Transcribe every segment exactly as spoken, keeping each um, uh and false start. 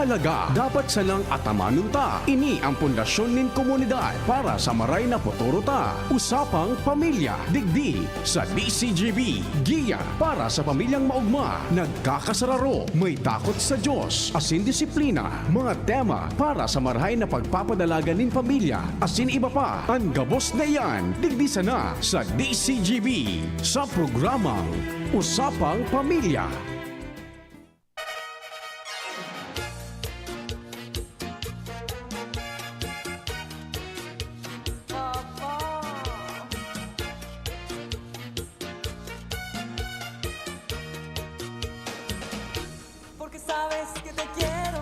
Talaga, dapat sanang atamanon ta. Ini ang pundasyon nin komunidad para sa maray na futuro ta. Usapang Pamilya, digdi sa D C G B. Giya para sa pamilyang maogma, nagkakasararo, may takot sa Diyos, asin disiplina. Mga tema para sa marahay na pagpapadalagan nin pamilya, asin iba pa. An gabos na iyan, digdi sana sa D C G B, sa programang Usapang Pamilya.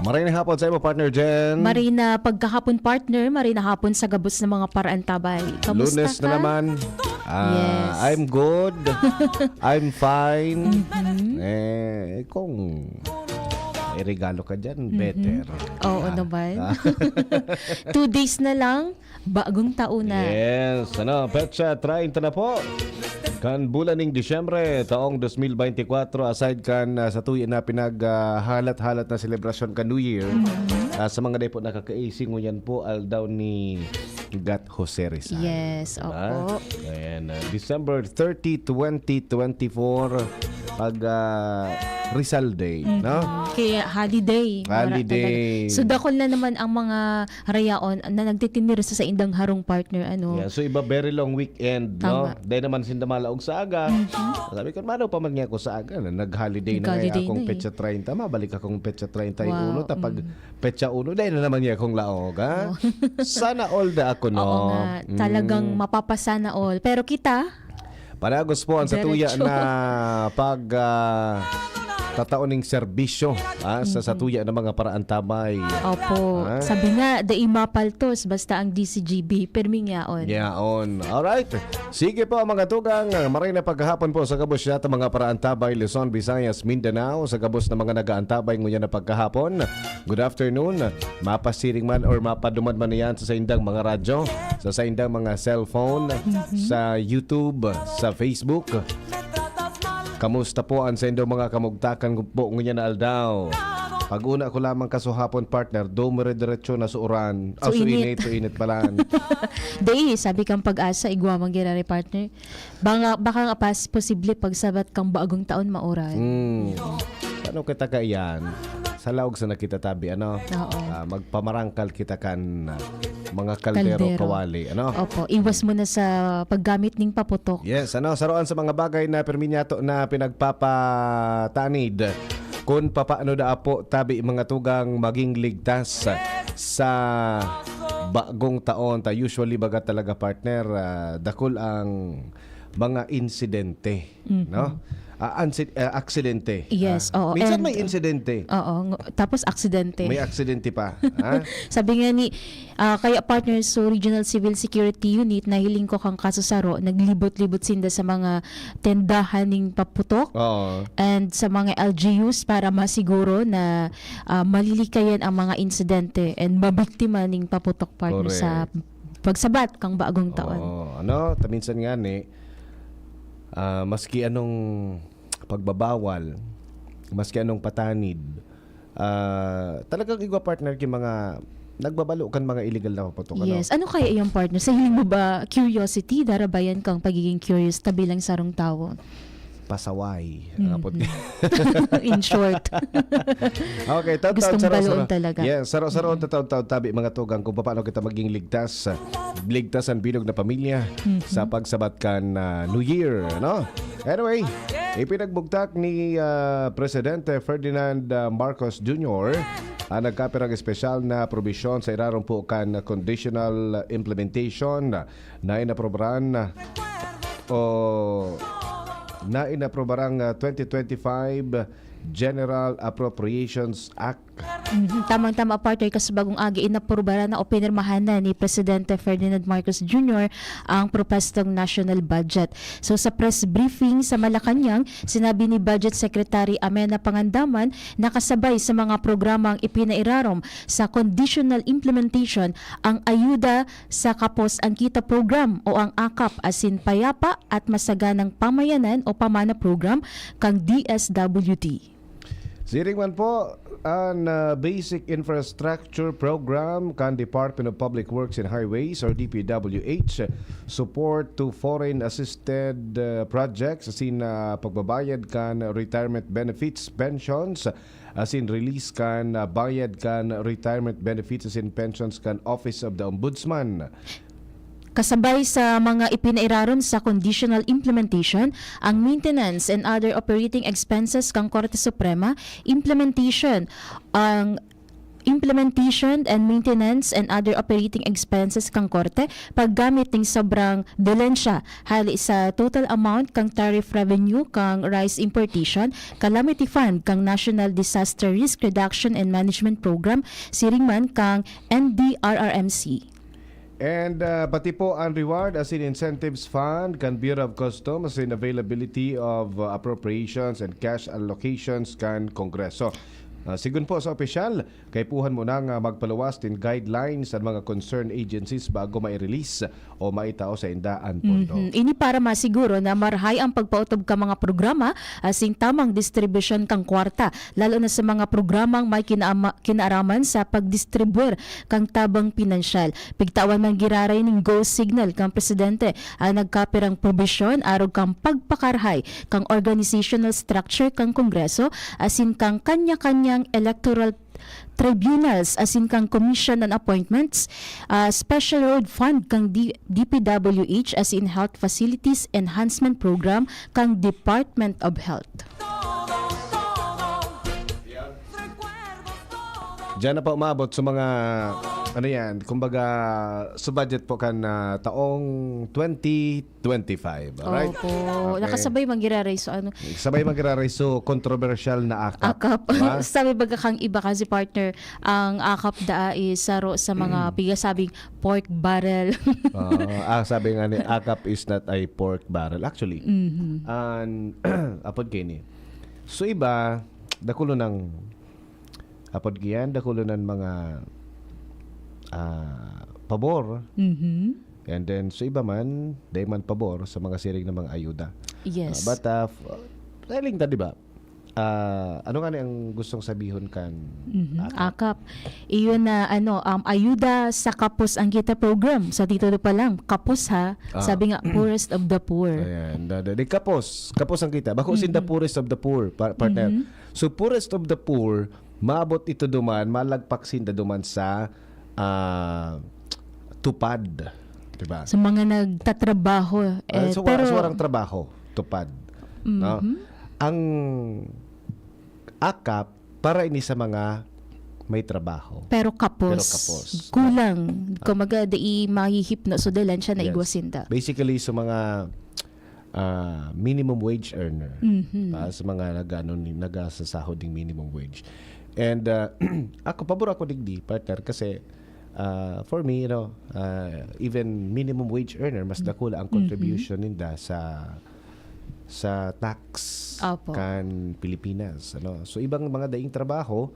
Maray na hapon sa imo, partner Jen. Maray na pagkahapon, partner. Maray na hapon sa gabos na mga paraantabay. Kamusta Lunes na ka? naman. Ah, Yes. I'm good. I'm fine. Mhm. Eh, kung may regalo ka dyan, Mhm. better. Oo Ah. naman. Ah. Two days na lang, bagong taon na. Yes, ano, petsa treinta na po. Kan bulan ning Disyembre, taong dos mil beintikwatro, aside kan, ah, sa tuya na pinag, ah, halat-halat na selebrasyon kan New Year, Mhm. ah, sa mga dai po nakakaisi, ngunyan po, aldaw ni Gat Jose Rizal. Yes, Diba? opo. Ayan, ah, December thirty, twenty twenty-four, pag, ah, Rizal Day, Mhm. no? Kaya holiday. Mura Holiday. talaga. So, dakul na naman ang mga rayaon na nagtitinir sa saindang harong, partner, ano? Yeah, so iba, very long weekend, no? Tama. Dahil naman sinda malaog sa aga. Mhm. Sabi ko, "Mano pa man niya ako sa aga? Na, nag-holiday na nga Nag-holiday akong na eh. petsa treinta, mabalik akong petsa treinta y uno, Wow, tapag mm. petsa uno, dahil na naman niya akong laog, ha?" Oh. Sana all the ako, no? Oo nga, Mm. talagang mapapasana all. Pero kita, Panagos po ang sa tuya Diretso. na pag, ah, tatao ning serbisyo, ah, sa, sa Mhm. tuya ng mga paraantabay. Opo. Ah? Sabi nga, dai mapaltos basta ang D C G B, pirming yaon. Yaon. Alright. Sige po, mga tugang, maray na paghahapon po sa gabos niya, mga paraantabay, Luzon, Visayas, Mindanao, sa gabos na mga nag-aantabay ngunyan na pagkahapon. Good afternoon. Mapasiring man or mapaduman man yan sa saindang mga radyo, sa saindang mga cellphone, Mhm. sa YouTube, sa Facebook. Kamusta po ang saindong mga kamugtakan po ngunyan na aldaw? Pag-una ko lamang kasuhapon, partner, dumire-diretso na sa uran. Ah, So, so init. init, so init pala. Dai, sabi kang Pag-asa, igwa man ginari, partner. Banga, baka nga pas, posible pagsabat kang bagong taon, mauran. Mm. Paano kita kaiyan? Sa laog sa nakita tabi, ano? Oo. Ah, magpamarangkal kita kan, ah, mga kaldero, Kaldero. kawali, ano? Opo, iwas muna sa paggamit ning paputok. Yes, ano, saroan sa mga bagay na pirmi niyato na pinagpapatanid. Kun papaano da apo tabi mga tugang maging ligtas sa bagong taon. Ta usually baga talaga, partner, ah, dakul ang mga insidente, Mhm. no? Ah, ansi-, ah, aksidente. Yes, Ah, oo. minsan And, may insidente. Oo, ng-, tapos aksidente. May aksidente pa, ha? Sabi nga ni, ah, kaya partner, so Regional Civil Security Unit, nahiling ko kang kaso saro, naglibot-libot sinda sa mga tendahan ning paputok Oo. and sa mga L G Us para masiguro na, ah, malilikayan ang mga insidente and mabiktima ning paputok, partner, sa Correct. pagsabat kang bagong taon. Oo, ano, ta minsan nga ni, ah, maski anong pagbabawal, maski anong patanid, ah, talagang igwa, partner, yung mga nagbabalo kan mga illegal na paputok, ano? Yes. Ano kaya yung, partner? Sa hiling mo ba, curiosity, darabayan kang pagiging curious ta bilang sarong tawo? Pasaway. Mhm. Ang apod niya. In short. Okay, taw-taw, Gustong saro-saro. baloon talaga. Yes, saro-saro Mhm. ang taw-taw tabi, mga tugang, kung paano kita maging ligtas, ligtas ang bilog na pamilya Mhm. sa pagsabat kan, ah, New Year, ano? Anyway, ipinagbugtak ni, ah, Presidente Ferdinand, ah, Marcos Junior ang nagkapirang espesyal na probisyon sa irarom po kan conditional implementation na inaprobaran o na inaprobarang, ah, twenty twenty-five General Appropriations Act. Mhm. Tamang-tama, partner, kasubagong agi, inaprubaran na o pinirmahan na ni Presidente Ferdinand Marcos Junior ang propestong national budget. So, sa press briefing sa Malacañang, sinabi ni Budget Secretary Amena Pangandaman na kasabay sa mga programang ipinairarom sa conditional implementation ang ayuda sa Kapos ang Kita Program o ang akap asin Payapa at Masaganang Pamayanan o Pamana Program kan D S W D. Siring man po, an, ah, Basic Infrastructure Program kan Department of Public Works and Highways or D P W H, support to foreign assisted, ah, projects asin, ah, pagbabayad kan retirement benefits, pensions, asin release kan, ah, bayad kan retirement benefits asin pensions kan Office of the Ombudsman. Kasabay sa mga ipinairarom sa conditional implementation, ang maintenance and other operating expenses kan Korte Suprema, implementation, ang implementation and maintenance and other operating expenses kan Korte, paggamit ning sobrang dolensya hali sa total amount kan tariff revenue kan rice importation, calamity fund kan National Disaster Risk Reduction and Management Program, siring man kan N D R R M C. And, ah, pati po ang reward asin incentives fund kan Bureau of Customs asin availability of, ah, appropriations and cash allocations kan Kongreso. Ah, sigon po sa opisyal, kaipuhan mo nang, ah, magpaluwas nin guidelines an mga concerned agencies bago mai-release o maitao sa inda an pondo. Mhm. Ini para masiguro na marahay ang pagpaotob kan mga programa asin tamang distribusyon kan kwarta, lalo na sa mga programang may kinaama-, kinaaraman sa pagdistribuyar kan tabang pinansyal. Pigtawan man giraray nin go signal kan presidente an nagkapirang probisyon arog kan pagpakarahay kan organizational structure kan Kongreso asin kan kanya-kanyang electoral tribunals asin kan Commission on Appointments, ah, Special Road Fund kan D-, D P W H asin Health Facilities Enhancement Program kan Department of Health. Diyan na pa umabot sa mga, ano yan, kumbaga, sa budget po kan, ah, taong twenty twenty-five. Alright? Opo. Okay. Nakasabay man giraray so ano. Sabay man giraray so kontrobersyal na akap. Akap. Diba? Sabi baga kang iba kasi, partner, ang akap daa is saro sa mga pigasabing pork barrel. Oo. Ah, sabi nga ni, akap is not a pork barrel. Actually, Mhm. an, apod kaini. So iba, dakulo ng, apod kiyan, dakulo ng mga, ah, pabor. Mhm. And then, so iba man, dai man pabor sa mga siring na mga ayuda. Yes. Ah, but, ah, f-, telling ta, di ba? Ah, ano nga ni ang gustong sabihon kan Mhm. akap? Akap. Iyon na, ano, um, ayuda sa kapos ang kita program. Sa titulo pa lang, kapos ha. Ah. Sabi nga, poorest of the poor. Ayan. Da, da, di kapos. Kapos ang kita. Bako sinda Mhm. poorest of the poor, pa-, partner. Mhm. So, poorest of the poor, maabot ito duman, malagpak sinda duman sa, ah, tupad. Diba? Sa mga nagtatrabaho, Ah, eh, sa wa-, pero sa warang trabaho, tupad. No? Mhm. Ang akap, para ini sa mga may trabaho. Pero kapos. Pero kapos. Kulang. Ah. Kumbaga, dai mahihipno. So, dalan siya na Yes. igwa sinda. Basically, sa mga, ah, minimum wage earner. Mhm. Ah, sa mga nag-ano ni, nagasasahod ng minimum wage. And, ah, ako, pabor ako digdi, partner, kasi, ah, for me, you know, ah, even minimum wage earner, mas Mhm. dakula ang Mhm. contribution ninda sa, sa tax Opo. kan Pilipinas, ano. So, ibang mga daing trabaho,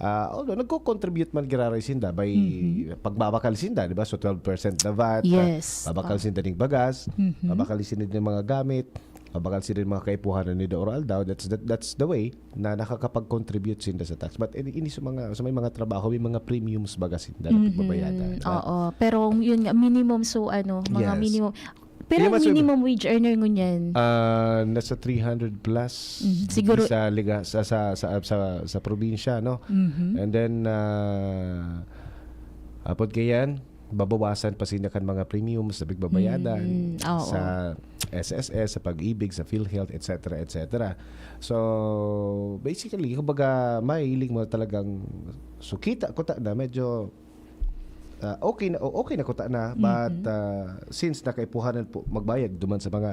ah, although nagko-contribute man giraray sinda by Mhm. pagbabakal sinda, di ba? So, twelve percent na vat, ah, Yes. babakal Oh. sinda ning bagas, Mhm. babakal sinda ning mga gamit, babakal sinda ning mga kaipuhan ni Doro Aldao. That's the, that's the way na nakakapag-contribute sinda sa tax. But ini, ini sa mga, sa may mga trabaho, may mga premiums baga sinda na Mhm. pagbabayadan, di ba? Oo. Pero yun nga, minimum. So, ano, mga Yes. minimum. Pero Hindi ang naman sa minimum wage earner ngunyan? Ah, nasa three hundred plus Mhm. Siguro sa liga-, sa, sa, sa, sa, sa probinsya, no? Mhm. And then, ah, apod kayan, babawasan pa sinda kan mga premiums na pigbabayadan Mm, oo. sa S S S, sa Pag-ibig, sa PhilHealth, et cetera, et cetera. So, basically, kumbaga, mahiling mo talagang, so, kita ko ta-, na medyo, ah, okay na, o-, okay na kuta na, but, Mhm. ah, since nakaipuhanan po magbayad duman sa mga,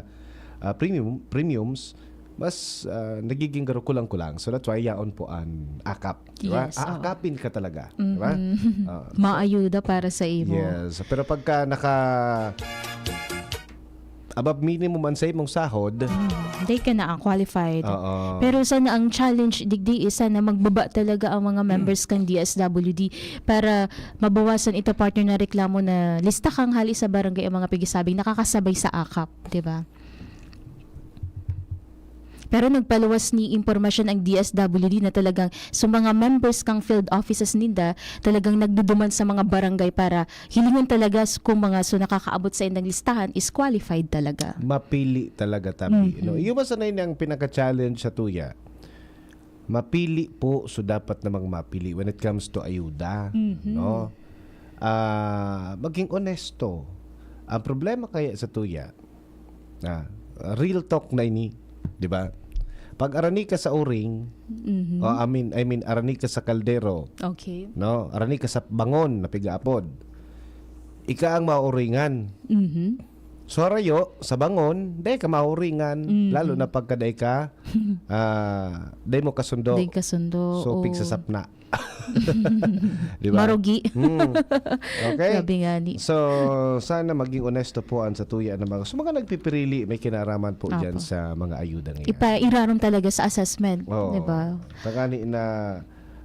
ah, premium, premiums, mas, ah, nagiging garo kulang-kulang. So, that's why yaon po an akap, di ba? Yes, oo. Aakapin ka talaga, di ba? Mhm. Ah, so Maayuda para sa imo. Yes. Pero pagka naka above minimum an sa imong sahod. Hmm, di ka na qualified. Oo. Pero sana ang challenge digdi is sana magbaba talaga ang mga members kan D S W D para mabawasan ito, partner, na reklamo na lista kang hali sa barangay ang mga pigsabing nakakasabay sa akap, di ba? Pero nagpaluwas ni impormasyon ang D S W D na talagang sa mga members kang field offices ninda, talagang nagduduman sa mga barangay para hilingon talaga s-, kung mga so nakakaabot sa indang listahan is qualified talaga. Mapili talaga, tabi, Mhm. no? Iyo ba sanay na ang pinaka-challenge sa tuya? Mapili po, so dapat namang mapili when it comes to ayuda, Mhm. no? Ah, maging onesto. Ang problema kaya sa tuya, ah, real talk na ini, di ba? Pag arani ka sa uring, Mhm. o, I mean, I mean, arani ka sa kaldero, Okay. no? Arani ka sa bangon na pigaapod. Ika ang mauringan. Mhm. So, harayo, sa bangon, dai ka mauringan. Mhm. Lalo na pagka dai ka, ah, dai mo kasundo. Dai kasundo, So, oo. pigsasapna. Di ba? Marugi. Hmm. Okay? Grabe nga ni. So, sana maging onesto po ang sa tuya na mga, sa mga nagpipirili, may kinaraman po Apo. dyan sa mga ayuda ngayon. Ipairarom talaga sa assessment, Oo. di ba? Tangani na,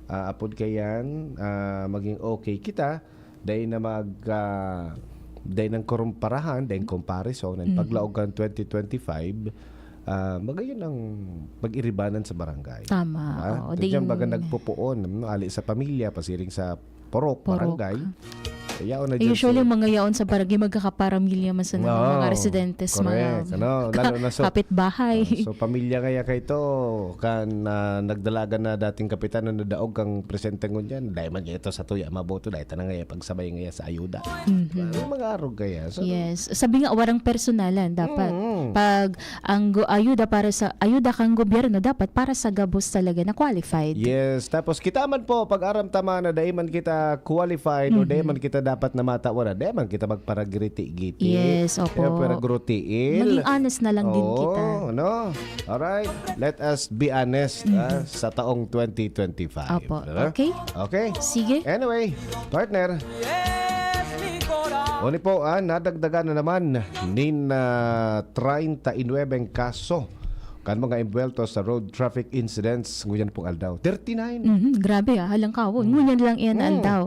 ah, apod kayan, ah, maging okay kita, dai na mag, ah, dai nang korumparahan, dai comparison, and Mhm. paglaog kan twenty twenty-five, ah, magayon ang pag-iribanan sa barangay. Tama, Ha? oo, Diyan ding baga nagpupuon, no? Ali sa pamilya, pasiring sa purok, Purok. barangay. Kaya na Eh, dyan usually, si mga yaon sa barangay, magkakaparamilya man sa Oo, mga residentes, correct. mga Ano, lalo na so, kapitbahay. ah, so, pamilya ngaya kayo to, kan, ah, nagdalagan na dating kapitan na nadaog kang presente ngunyan, dahil man ito sa tuya, mabuto, dahil tanang ngaya, pagsabay ngaya sa ayuda. Mhm. Ang mga arog kaya. So, Yes. Sabi nga, warang personalan dapat. Mm. Pag ang go-, ayuda para sa, ayuda kang gobyerno, dapat para sa gabos talaga na qualified. Yes. Tapos kita man po, pag aram tama na dai man kita qualified o dai Mhm. man kita dapat na matawan na, dai man kita magparagriti-giti. Yes, opo. Kaya paragrutiil. Maging honest na lang din Oo, kita. no? Alright. Let us be honest, Mhm. ah, sa taong twenty twenty-five. Opo. Diba? Okay. Okay. Sige. Anyway, partner. Uni po, ah, nadagdagan na naman nin, ah, treinta y nuebe kaso kan mga imbuwelto sa road traffic incidents ngunyan pong aldaw. Thirty-nine. Mhm, grabe, ah, halangkawo. Hmm. Ngunyan lang iyan Hmm. aldaw.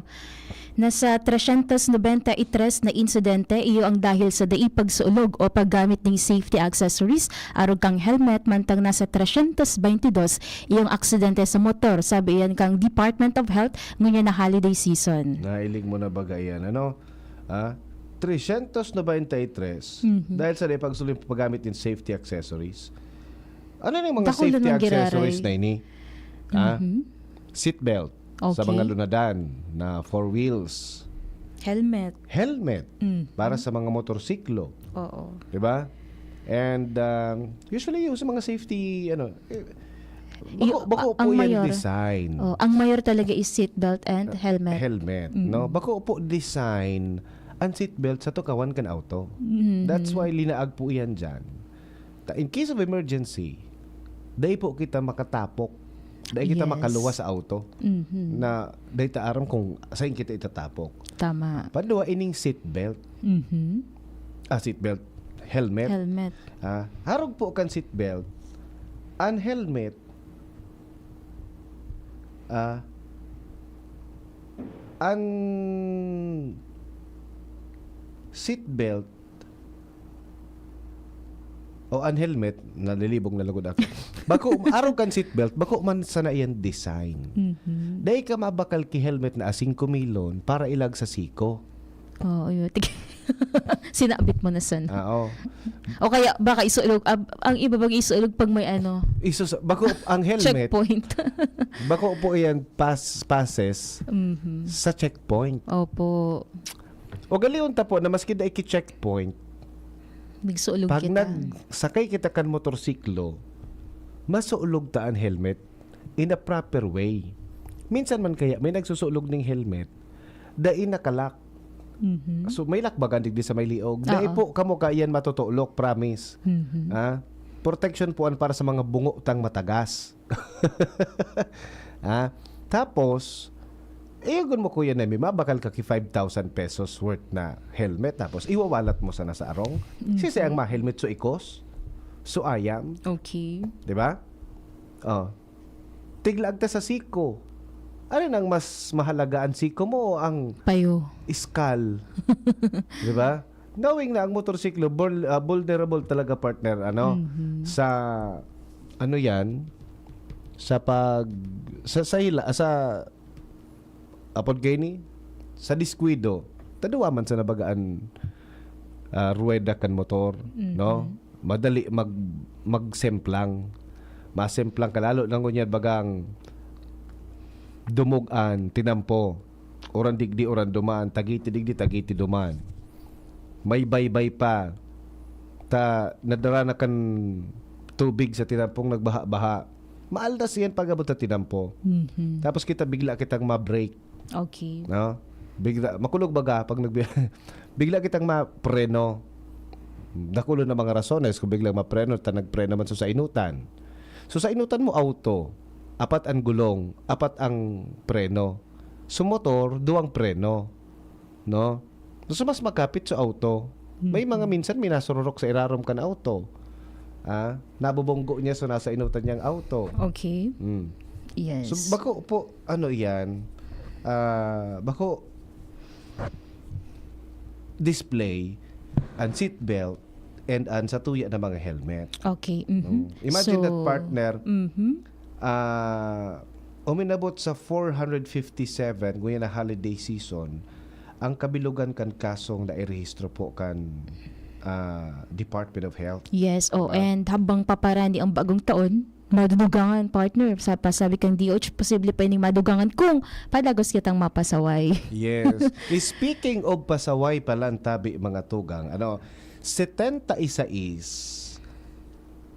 Nasa tresyentos nobenta y tres na insidente, iyo ang dahil sa dai pagsuolog o paggamit ning safety accessories, arog kang helmet, mantang nasa tresyentos baynte dos iyong aksidente sa motor, sabi iyan kang Department of Health, ngunyan na holiday season. Nailing mo na baga iyan, ano? Ah, tresyentos nobenta y tres, Mhm. dahil sa dai pagsuolog, paggamit nin safety accessories. Ano na yung mga Dakul safety naman accessories giraray. na ini? Ah, Mhm. seatbelt sa Okay. mga lunadan na four wheels. Helmet. Helmet Mhm. para sa mga motorsiklo. Oo. Di ba? And, um, usually yung sa mga safety, ano, eh, bako, Yung, bako a-, po ang yan mayor. design. Oh, ang mayor talaga is seatbelt and Uh, helmet. helmet, Mm. no? Bako po design ang seatbelt sa tukawan kan auto. Mhm. That's why linaag po yan dyan. Ta-, in case of emergency, dai po kita makatapok. Dai kita Yes. makaluwas sa auto Mhm. na dai ta aram kung saan kita itatapok. Tama. Padua, ining seatbelt. Mhm. Ah, seatbelt. Helmet. Helmet. Ah, harog po kan seatbelt. An helmet, ah, an seatbelt o an helmet, nalilibog na lugod ako. Bako, arog kan seatbelt, bako man sana iyan design. Mhm. Dai ka mabakal ki helmet na asing kumilon para ilag sa siko. Oo, yun. Sinabit mo na sana. Ah, oo. O kaya, baka isulog, ab-, ang iba bang isulog pag may ano, Isus-, bako ang helmet, Checkpoint. bako po iyan pas-, passes Mhm. sa checkpoint. Opo. O galion ta po na maski dai ki checkpoint, Nagsuolog pag kita. nagsakay kita kan motorsiklo, masuolog ta an helmet in a proper way. Minsan man kaya may nagsusuolog ning helmet, dai nakalak. Mhm. So, may lakbagan digdi sa may liog. Dai Oo. po kamo kaiyan matutulok, promise. Mhm. Ah, protection po an para sa mga bungo tang matagas. Ah, tapos, iyagon mo, Kuya Nemi, mabakal ka ki five thousand pesos worth na helmet, tapos iwawalat mo sana sa arong. Mhm. Sisay ang ma-helmet, so ikos, so ayam. Okay. Di ba? Oh. Tiglaag ta sa siko. Ano nang mas mahalaga, ang siko mo o ang Payo. iskal? Di ba? Knowing na ang motorsiklo, vul-, ah, vulnerable talaga, partner, ano, Mhm. sa ano yan, sa pag, sa, sa hila, sa, apod kaini, sa diskuido, taduwa man sa nabagaan, ah, ruweda kan motor, Mhm. no? Madali mag, magsemplang. Masemplang ka, lalo na ngunyan bagang dumugan, tinampo. Uran digdi, uran duman, tagiti digdi, tagiti duman. May baybay pa. Ta, nadara na kan tubig sa tinampong nagbaha-baha. Maaldas yan pag abot sa tinampo. Mhm. Tapos kita, bigla kitang ma-brake, Okay. no? Bigla, makulog baga pag nagbi-, bigla kitang mapreno. Dakulo na mga rasones kung biglang mapreno, ta nagpreno man sa sainutan. So, sainutan mo, auto, apat ang gulong, apat ang preno. So, motor, duwang preno, no? So, mas magkapit sa auto. May mga Mm. minsan may nasururok sa irarom kan auto. Ah, nabubunggo niya, so nasa inutan niyang auto. Okay. Mm. Yes. So, bako po, ano iyan? Ah, bako display an seatbelt and an satuya na mga helmet. Okay. Mhm. No? Imagine So, that, partner. Mhm. Ah, uminabot sa four hundred fifty-seven, ngunyan na holiday season, ang kabilugan kan kasong nairehistro po kan, ah, Department of Health. Yes, oh, Diba? and habang paparani ang bagong taon, madudugangan, partner, sa pasabi kang D O H, posible pa ining madugangan kung padagos kitang mapasaway. Yes. Speaking of pasaway pala, ang tabi, mga tugang, ano, setenta y seis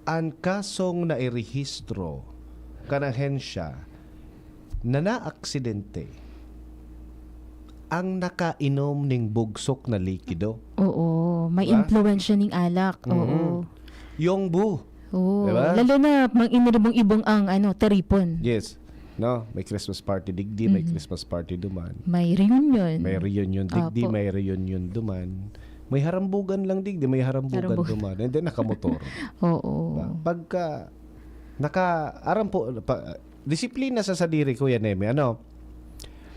an kasong nairehistro kan ahensya na naaksidente ang nakainom ning bugsok na likido. Oo, may Diba? impluwensya ning alak. Mhm. Oo. Yongbu. Oo. Diba? Lalo na mang iniribong-ibong ang, ano, taripon. Yes. No, may Christmas party digdi, may Mhm. Christmas party duman. May reunion. May reunion digdi, Apo. may reunion duman. May harambugan lang digdi, may harambugan Harambugan. duman. And then nakamotor. Oo. Diba? Pagka naka-, aram po, pa, disiplina sa sadiri, Kuya Neme, ano?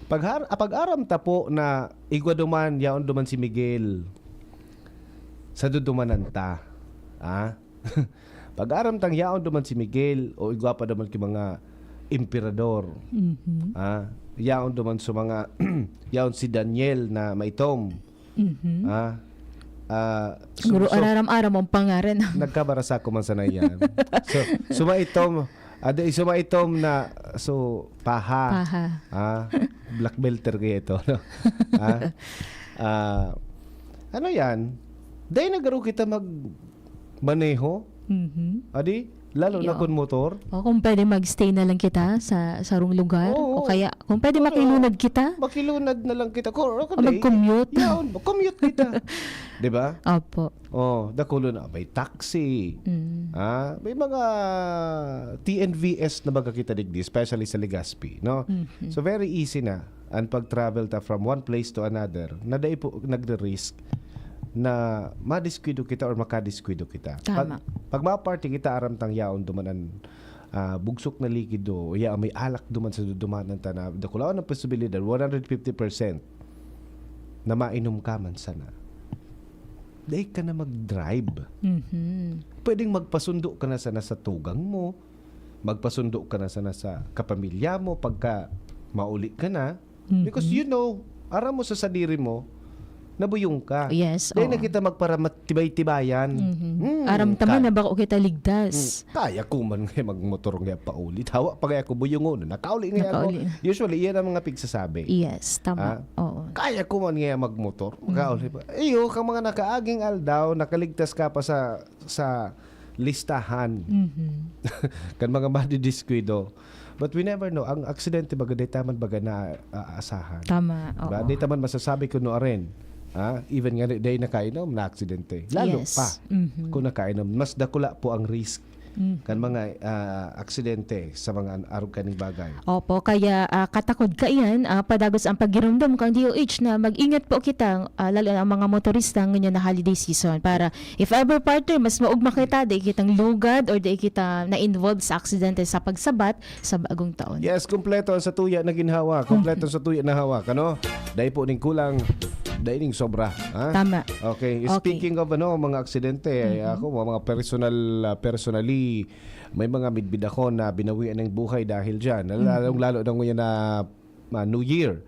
Pag har-, ah, pag aram ta po na igwa duman, yaon duman si Miguel, sa dudumanan ta. Ah? Pag aram tang yaon duman si Miguel o igwa pa duman ki mga emperador. Mhm. Ah, yaon duman sa mga, yaon si Daniel na maitom. Mhm. Ah, ah, so, Guro, so, araram-aram ang pangaran. nagkabarasa ko man sana yan. So, sumaitom, ada, sumaitom na, so, paha. Paha. Ah, black belter kaya ito, no? Ah, ah, ano yan? Dahil nagaro kita magmaneho, Mhm. adi, lalo na Yo. kun motor. O, kung pwede mag-stay na lang kita sa sarong lugar. Oo. O kaya, kung pwede Ano? makilunad kita. Makilunad na lang kita. Ko, ako O na, mag-commute. yaon, mag-commute kita. Di ba? Opo. Oh, dakulo na. May taxi. Mm. Ah, may mga T N V S na baga kita digdi, especially sa Legazpi, no? Mhm. So, very easy na an pag-travel ta from one place to another na dai po nagre-risk na madiskuido kita or makadiskuido kita. Tama. Pag, pag maparty kita, aram tang yaon duman an, ah, bugsok na likido, o ya may alak duman sa dudumanan ta na dakulaon ang posibilidad, one hundred fifty percent na mainom ka man sana. Dai ka na mag-drive. Mhm. Pwedeng magpasundo ka na sana sa tugang mo, magpasundo ka na sana sa kapamilya mo pagka mauli ka na. Mhm. Because you know, aram mo sa sadiri mo, nabuyong ka. Yes, Dai oo. na kita magparamat-tibay-tibayan. Mhm. Hmm, Aram ta man ka- na bako kita ligtas. Hmm. Kaya ko man nga magmotor nga pauli. Tawa pa kaya ko buyungon. Nakauli nga ako. Nakauli. Usually, iyan ang mga pigsasabi. Yes, tama. Ah? Oo. Kaya ko man nga magmotor. Mhm. Makauli pa. Iyo, kang mga nakaaging aldaw, nakaligtas ka pa sa, sa listahan. Mhm. Kan mga madidiskuido. But we never know. Ang aksidente baga, dai ta man baga na, ah, aasahan. Tama, Diba? oo. Dai ta man masasabi kung ano rin. Ah, even nga dai nakainom, na aksidente. Lalo Yes. pa Mhm. kung nakainom. Mas dakula po ang risk Mhm. kan mga, ah, aksidente sa mga an-, arog kaning bagay. Opo, kaya, ah, katakod kaiyan, ah, padagos ang paggiromdom kan D O H na mag-ingat po kita, ah, lalo na ang mga motorista ngunyan na holiday season. Para if ever, partner, mas maugma kita, dai kitang lugad or dai kita na-involve sa aksidente sa pagsabat sa bagong taon. Yes, kompleto ang satuya na ginhawa. Kompleto ang satuya na hawak, ano? Dai po ning kulang. Daining sobra, ha? Tama. Okay. Okay. Speaking of, ano, mga aksidente, Mhm. ako, mga, mga personal, ah, personally, may mga midbid ako na binawian ng buhay dahil dyan. Mhm. Lalong-lalo na ngayon na, ah, New Year,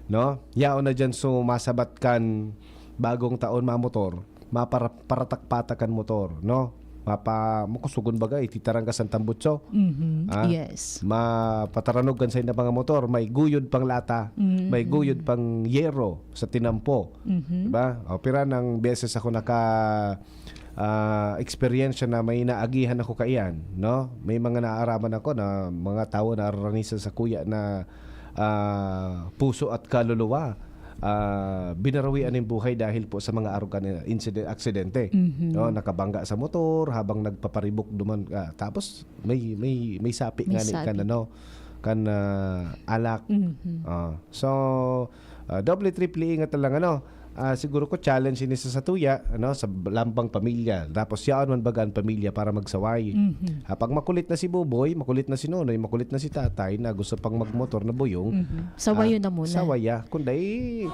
no? Yaon na dyan, so, masabat kan bagong taon, mamotor, mapara-, paratak-patak kan motor, no? Mapa-, makusugon baga, ititarang ka sa tambutso. Mhm. Ah, Yes. mapataranog kan sa mga motor, may guyod pang lata, Mhm. may guyod pang yero sa tinampo. Mhm. Diba? O, pira ng beses ako naka, ah, eksperyensya na may naagihan ako kaiyan, no? May mga naaraman ako na mga tawo na araranisan sa kuya na, ah, puso at kaluluwa, ah, binarawian ng buhay dahil po sa mga aruga na insiden-, aksidente. Mhm. No? Nakabangga sa motor habang nagpaparibok duman, ah, tapos may, may, may sapi May nga ni sapi. kan, ano, kan, ah, alak. Mhm. Ah, so, ah, doble, triple ingat na lang, ano. Ah, siguro ko challenge ini sa satuya, ano, sa lambang pamilya. Tapos yaon man baga an pamilya para magsaway. Mhm. Ah, pag makulit na si Buboy, makulit na si Nonoy, makulit na si Tatay na gusto pang magmotor na buyong, Mhm. Sawayon ah, na muna. sawaya. Kundi,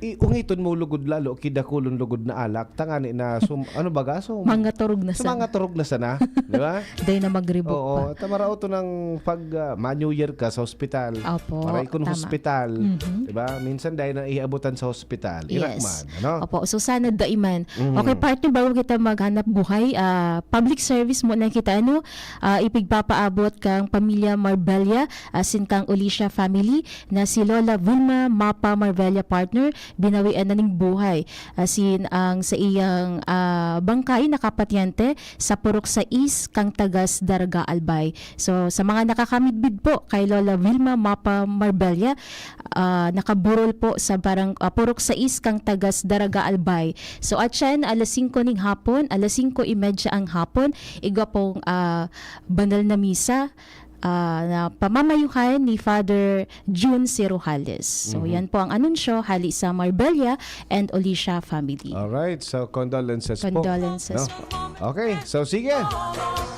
iungiton mo lugod lalo, kidakulon lugod na alak, tangani na sum-, ano baga, sum-, Mangaturog na sana. sumangaturog na sana, di ba? Day na magribok Oo, pa. Tamara oto ng pag, ah, ma-New Year ka sa hospital. Opo, Maray kun tama. hospital, Mhm. di ba? Minsan dahil na iabutan sa hospital, irak Yes. man, ano? Opo, so sana dai man. Mhm. Okay, partner, bago kita maghanap buhay, ah, public service muna kita, ano? Ah, ipigpapaabot kang pamilya Marbella, asin kang Olicia family, na si Lola Vilma Mapa Marbella, partner, binawian na ning buhay. Asin ang sa iyang, ah, bangkay nakapatyente sa Purok sais, kang Tagas, Daraga, Albay. So, sa mga nakakamidbid po kay Lola Vilma Mapa Marbella, ah, nakaburol po sa barang-, ah, Purok sais, kang Tagas, Daraga, Albay. So, atyan, alas singko ning hapon, alas singko y media ang hapon, igwa pong, ah, banal na misa, ah, na pamamayuhan ni Father Jun Sirojales. So, Mhm. yan po ang anunsyo hali sa Marbella and Olicia family. Alright, so condolences po. Condolences No? po. Okay, so sige.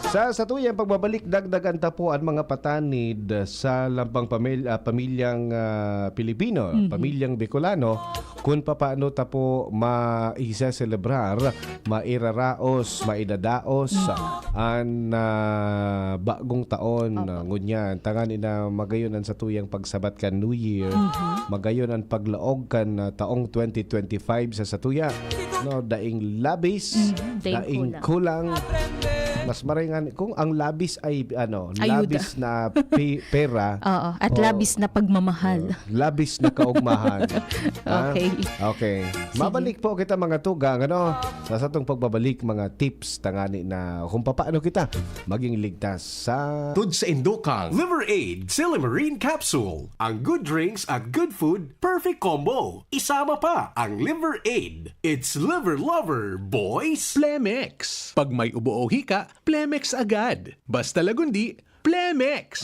Sa satuyang pagbabalik, dagdagan ta po ang mga patanid sa lampang pamil-, ah, pamilyang, ah, Pilipino, Mhm. pamilyang Bicolano, kun papaano ta po maiseselebrar, mairaraos, maidadaos Mhm. an, ah, bagong taon. Opo. Ngunyan, tangani na magayon an satuyang pagsabat kan New Year, Mhm. magayon an paglaog kan, ah, taong twenty twenty-five sa satuya. No, daing labis, Mhm, daing daing kulang. kulang. Mas maray nga ni-, kung ang labis ay, ano, Ayuda. labis na pi-, pera, Oo, at Oo. labis na pagmamahal. Oo, labis na kaugmahan. Ha? Okay. Okay. Sige. Mabalik po kita, mga tugang, ano, sa satong pagbabalik, mga tips, tangani na kung papaano kita maging ligtas sa Tud sa indukang Liver Aid Silimarine Capsule. Ang good drinks at good food, perfect combo. Isama pa ang Liver Aid. It's Liver Lover, boys! Plemex. Pag may ubo o hika, Plemex agad. Basta lagundi, Plemex!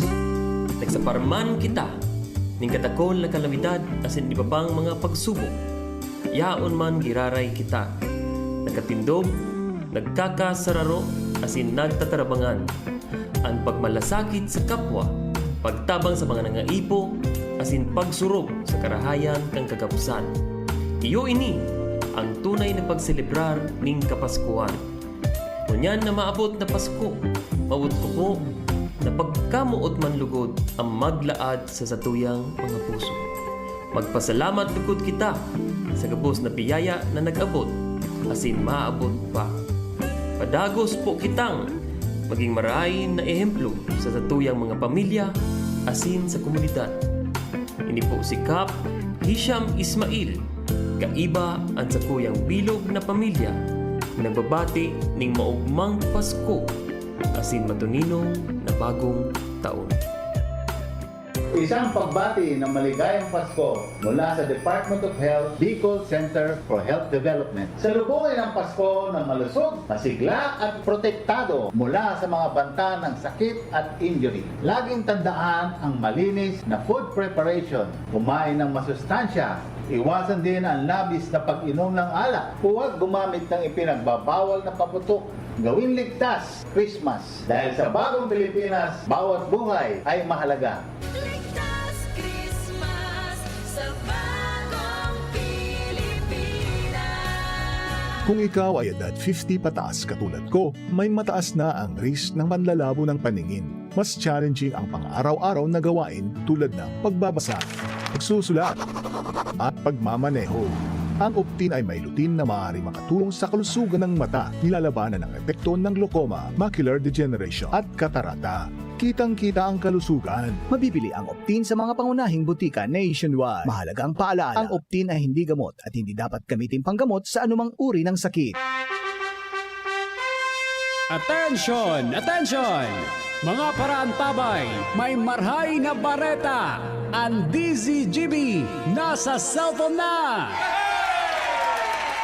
Nagsaparman kita nin kadakol na kalamidad asin iba pang mga pagsubok. Yaon man giraray kita. Nagkatindog, nagkakasararo, asin nagtatarabangan. An pagmalasakit sa kapwa, pagtabang sa mga nangaipo, asin pagsurog sa karahayan kan kagapusan. Iyo ini ang tunay na pagselebrar nin Kapaskuhan. Ngunyan na maabot na Pasko, mawot ko po na pagkamoot man lugod ang maglaad sa satuyang mga puso. Magpasalamat lugod kita sa gabos na biyaya na nag-abot asin maabot pa. Padagos po kitang maging marahay na ehemplo sa satuyang mga pamilya asin sa komunidad. Ini po si Kap Hisham Ismail, kaiba an sakuyang bilog na pamilya, nagbabati ning maogmang Pasko asin matuninong na bagong taon. Isang pagbati ng maligayang Pasko mula sa Department of Health, Bicol Center for Health Development. Salubungin ang Pasko na malusog, masigla at protektado mula sa mga banta ng sakit at injury. Laging tandaan ang malinis na food preparation. Kumain ng masustansya. Iwasan din ang labis na pag-inom ng alak. Huwag gumamit ng ipinagbabawal na paputok. Gawin ligtas Christmas. Dahil sa bagong Pilipinas, bawat buhay ay mahalaga. Ligtas Christmas sa bagong Pilipinas. Kung ikaw ay edad fifty pataas katulad ko, may mataas na ang risk ng panlalabo ng paningin. Mas challenging ang pang-araw-araw na gawain tulad ng pagbabasa, pagsusulat, at pagmamaneho. Ang Optin ay may lutein na maaaring makatulong sa kalusugan ng mata, nilalabanan ang epekto ng glaucoma, macular degeneration, at katarata. Kitang-kita ang kalusugan. Mabibili ang Optin sa mga pangunahing butika nationwide. Mahalagang paalaala, ang Optin ay hindi gamot at hindi dapat gamitin panggamot sa anumang uri ng sakit. Attention! Attention! Mga paraantabay, may marhay na bareta! Ang D Z G B nasa cellphone na!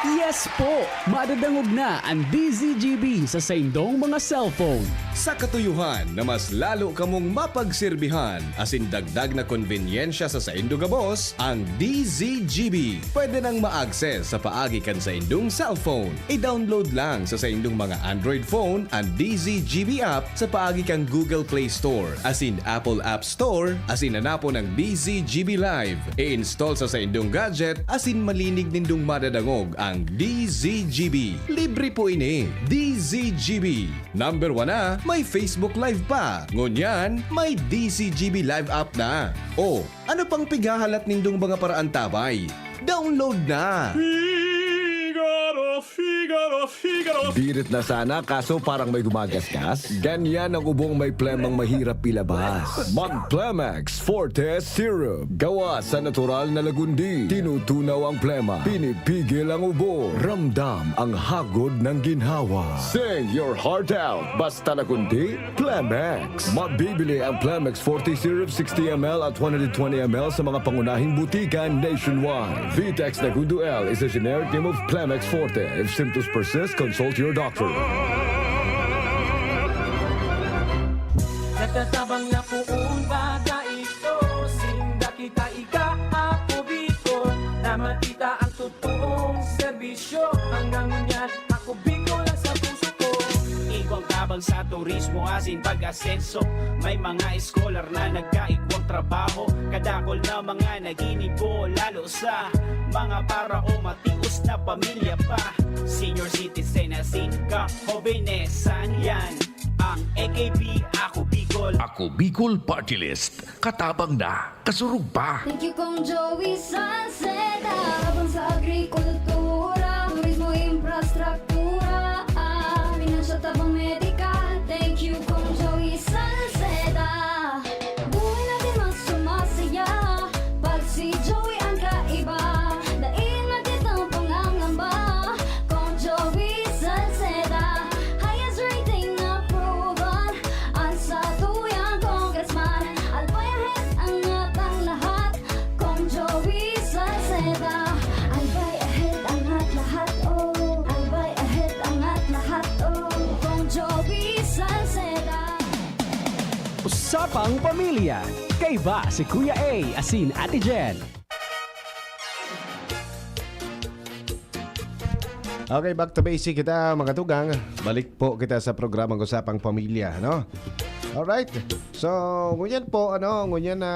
Yes po! Madadangog na ang D Z G B sa saindong mga cellphone. Sa katuyuhan na mas lalo kamong mapagserbihan asin dagdag na konbenyensya sa saindo gabos, ang D Z G B pwede nang ma-access sa paagi kan saindong cellphone. I-download lang sa saindong mga Android phone an D Z G B app sa paagi kan Google Play Store asin Apple App Store asin hanapon ang D Z G B Live. I-install sa saindong gadget asin malinig nindong madadangog ang D Z G B. Libre po ini. D Z G B. Number one na, may Facebook Live pa. Ngunyan, may D Z G B Live app na. O, ano pang pighahalat nindong mga paraantabay? Download na! Figaro, Figaro, Figaro! Birit na sana, kaso parang may gumagasgas. Ganyan ang ubong may plemang mahirap ilabas. Mag Plemex Forte Syrup. Gawa sa natural na lagundi. Tinutunaw ang plema. Pinipigil ang ubo. Ramdam ang hagod ng ginhawa. Sing your heart out. Basta lagundi, Plemex. Mabibili ang Plemex Forte Syrup sixty M L at one hundred twenty M L sa mga pangunahing butika nationwide. Vitex Negundo L is a generic name of Plemex Forte. If symptoms persist, consult your doctor. Nagtatabang na poon baga ito, sinda kita ika, ako Bicol, na makita ang totoong serbisyo. Hanggang ngunyan, ako Bicol lang sa puso ko. Igwang tabang sa turismo asin pag-asenso. May mga eskolar na nagkaigwang trabaho. Kadakol na mga naginibo, lalo sa mga para o matios na pamilya pa. Senior citizen asin kahobenesan yan. Ang A K P, Ako Bicol. Ako Bicol Party List. Katabang na, kasurog pa. Thank you, Kong Joey Salceda. Tabang sa agrikultura, turismo, infrastruktura, ah, pinansyal, tabang medikal. Thank you, Kong Joey Salceda. Buhay natin mas sumasaya pag si Joey ang kaiba. Dai na kitang pangangamba, Kong Joey Salceda. Highest rating na proven, ang satuyang congressman. Albay ahead ang atang lahat, Kong Joey Salceda. Albay ahead ang at lahat, oh. Albay ahead ang at lahat, oh. Kong Joey Salceda. Usapang Pamilya. Kaiba si Kuya A asin Ate Jen. Okay, back to basic kita, mga tugang. Balik po kita sa programang Usapang Pamilya, no? Alright. So, ngunyan po, ano, ngunyan na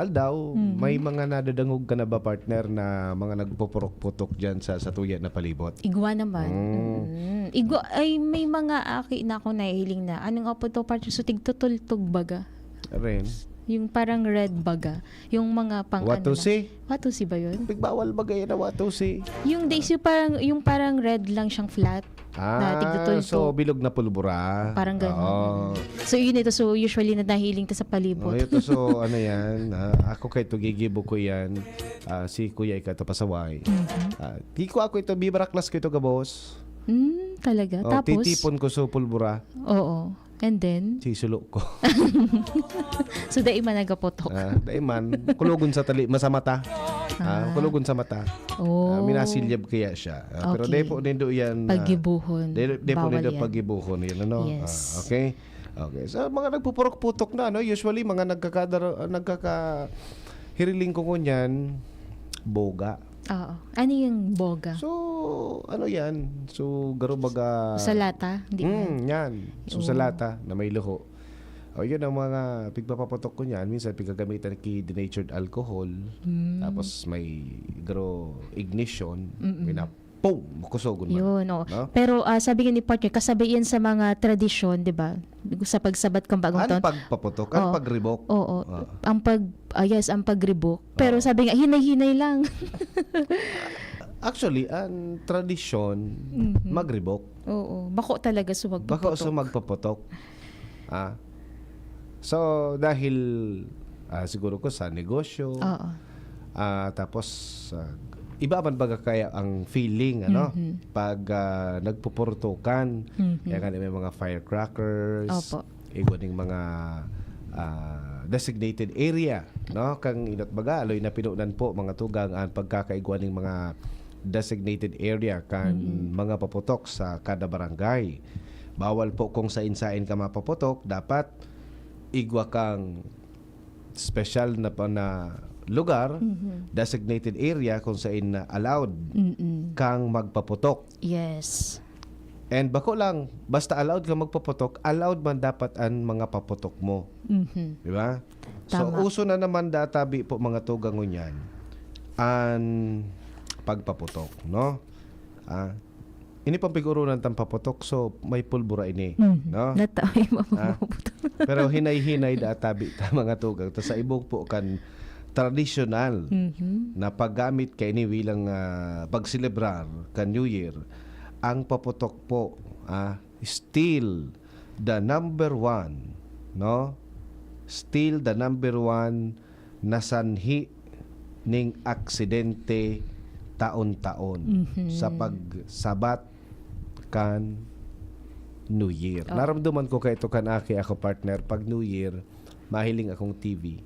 aldaw, Mm. may mga nadadangog ka na ba, partner, na mga nagpupurok-putok dyan sa, sa tuya na palibot? Igwa naman. Mm. Mm. Igwa, ay, may mga aki na ako nahihiling na, "Anong apo to, partner?" So, tigtutultog baga. Rin. Yung parang red baga. Yung mga pang ano Watusi? lang. Watusi ba yun? Pigbawal baga yan na watusi. Yung days, yung parang, yung parang red lang siyang flat. Ah, na tigtutultog. So bilog na pulbura. Parang ganun. Oo. So yun ito. So usually na nahiling ta sa palibot. Oh, ito. So ano yan? Ah, ako kay ito gigibo ko yan. Ah, si Kuya Ika ito pasaway. Mhm. Ah, di ko ako ito, bibaraklas ko ito, gabos. Mm, talaga? Oh, Tapos? Titipon ko sa pulbura. Oo. And then? Sisulo ko. So, dai man nagaputok? Ah, dai man. Kulogon sa tali, masa mata. Ah, Ah. kulogon sa mata. Oh. Ah, minasilyab kaya siya. Ah, pero Okay. dai po nindo yan, ah, Paggibuhon. dai, dai po Bawal nindo yan. paggibuhon yan, ano? Yes. Ah, okay. Okay. So, mga nagpupurok-putok na, ano? Usually, mga nagkakadar-, nagkakahiriling ko ngunyan, boga. Oo. Ano yung boga? So, ano yan? So, garo baga Sa lata? Hindi Mm, yan. yan. So, sa Oo. lata na may luho. O, yun ang mga pigpapaputok ko niyan. Minsan, pigagamitan ki denatured alcohol. Mm. Tapos, may garo ignition. Mm-mm. Pinap-, boom, makusogon man. Yun, oo. No? Pero ah, sabi nga ni partner, kasabay yan sa mga tradisyon, di ba? Sa pagsabat kang bagong Ang taon. Pagpaputok, ang Oo. Pagribok. Oo. Ah. Ang pag, ah, yes, ang pagribok. Pero Oo. Sabi nga, hinay-hinay lang. Actually, ang tradisyon, Mhm. magribok. Oo. Bako talaga sa Bako sa magpaputok. Magpaputok. Ah. So, dahil ah, siguro ko sa negosyo, Oo. ah, tapos ah, iba man baga kaya ang feeling, ano? Mhm. Pag ah, nagpupurutukan, Mhm. kaya nga may mga firecrackers, Opo. igwa ning mga ah, designated area, no? Kang inot baga, aloy na pinunan po, mga tugang, ang pagkakaigwa ning mga designated area kan Mm. mga paputok sa kada barangay. Bawal po kung sain-sain ka mapaputok, dapat igwa kang special na pa na lugar, Mhm. designated area kung sain na allowed Mm-mm. kang magpaputok. Yes. And bako lang, basta allowed ka magpaputok, allowed man dapat ang mga paputok mo. Mhm. Di ba? So, Tama. Uso na naman databi po, mga tugang, ngunyan, an pagpaputok, no? Ah, ini pampigurunan tang paputok, so may pulbura ini, Mhm. no? Natawi mo Ah. Pero hinay-hinay databi ta, mga tugang, ta sa ibog po kan tradisyonal Mhm. na paggamit kaini bilang ah, pagselebrar kan New Year, ang paputok po ah, still the number one, no? Still the number one na sanhi ning aksidente taon-taon Mhm. sa pagsabat kan New Year. Oh. Naramdaman ko kaito kan aki ako, partner, pag New Year, mahiling akong T V.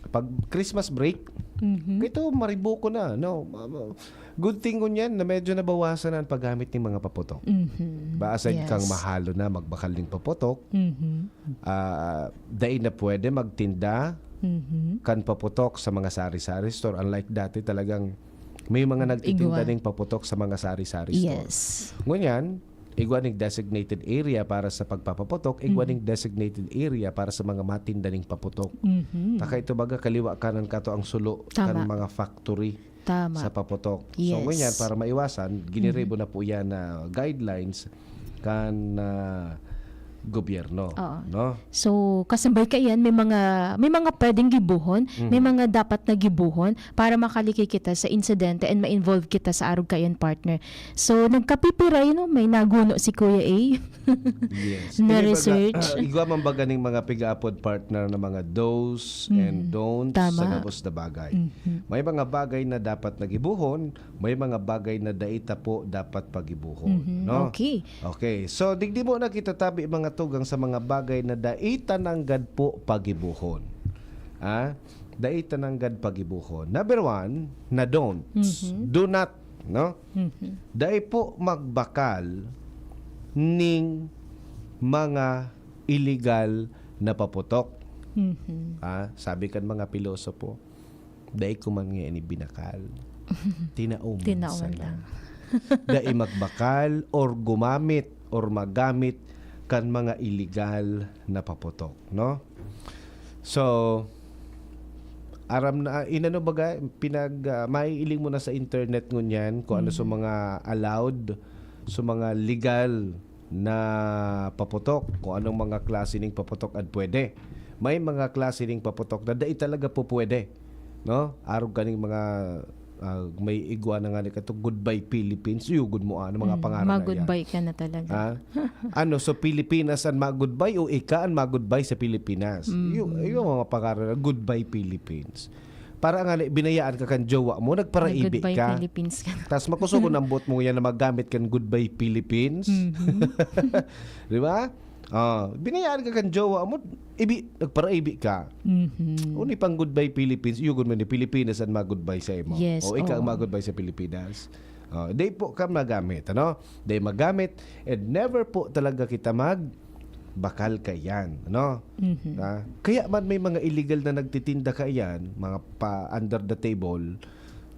Pag Christmas break, Mhm. ito mariboko na, no? Ma- ma- Good thing ngunyan na medyo nabawasan na ang paggamit ng mga paputok. Mhm. Ba, aside Yes. kang mahalo na magbakal ning paputok, Mhm. ah, dai na pwede magtinda Mhm. kan paputok sa mga sari-sari store. Unlike dati, talagang may mga nagtitinda Igwa. Ning paputok sa mga sari-sari store. Yes. Ngunyan, igwa ning designated area para sa pagpapaputok, igwa Mhm. Ning designated area para sa mga matinda ning paputok. Mhm. Taka ito baga kaliwa kanan kato ang sulo Tama. Kan mga factory Tama. Sa paputok. So, Yes. Ngunyan, para maiwasan, giniribo Mhm. na po yan na guidelines kan ah, gobyerno. Oo. No? So, kasabay kaiyan, may mga, may mga pwedeng gibohon, may Mhm. mga dapat na gibohon para makalikay kita sa insidente and ma-involve kita sa arog kaiyan, partner. So, nagkapipiray, no? May naguno si Kuya A. Yes. Na Ini baga, research. ah, igwa man baga ning mga piga-apod, partner, na mga do's and Mhm. don'ts Tama. sa gabos na bagay. Mhm. May mga bagay na dapat na gibohon, may mga bagay na dai ta po dapat pagibohon, Mhm. no? Okay. Okay. So, digdi mo na kita tabi, mga tugang, sa mga bagay na dai ta nanggad po pagibohon. Ah? Dai ta nanggad pagibohon. Number one, na don't. Mhm. Do not, no? Mhm. Dai po magbakal ning mga iligal na paputok. Mhm. Ah, sabi kan mga pilosopo, "Dai ko man nga ini binakal. Tinaoman Tinaoman sana." lang. Dai magbakal or gumamit or magamit kan mga iligal na paputok, no? So, aram na, inano baga, pinag, ah, maiiling mo na sa internet ngunyan kung ano sa Mhm. mga allowed, sa mga legal na paputok, kung anong mga klase ning paputok an pwede. May mga klase ning paputok na dai talaga po pwede, no? Arog kaning mga, ah, may igwa na nga ni kato, "Goodbye Philippines." Yugod mo, ano, mga Mm, pangaran na yan. Mag-goodbye ka na talaga. Ha? Ano, so Pilipinas an mag-goodbye o ika an mag-goodbye sa Pilipinas? Mm. Yung, yung mga pangaran na, "Goodbye Philippines." Para nga, binayaan ka kan jowa mo, nagparaibi Mag-goodbye ka. Philippines ka na. Tas makusog ang ambot mo yan na magamit kan "Goodbye Philippines." Mhm. Di ba? Ah, binayaan ka kan jowa mo, ibi, nagparaibi ka. Mhm. Uni pang "Goodbye Philippines", yugod mo ni Pilipinas an mag-goodbye sa imo. Yes, O ika ang oo. mag-goodbye sa Pilipinas. Oh, di po ka magamit, ano? Di magamit, and never po talaga kita mag bakal kaiyan, ano? Mhm. Ah, kaya man may mga illegal na nagtitinda kaiyan, mga pa under the table,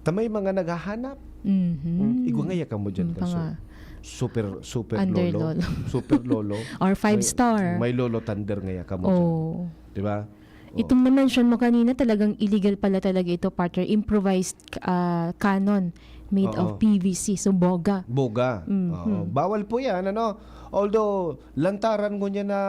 ta may mga naghahanap. Mhm. Mm, igwa ngaya kamo dyan, Mm, kaso panga- super, super Under lolo. lolo. Super lolo. Or five May, star. May lolo thunder ngaya kamo dyan. Oh. Di ba? Oh. Itong na-mention mo kanina, talagang illegal pala talaga ito, partner. Improvised ah, canon. made Oo. of P V C, so boga. Boga. Mhm. Oo. Bawal po yan, ano? Although, lantaran ngunyan na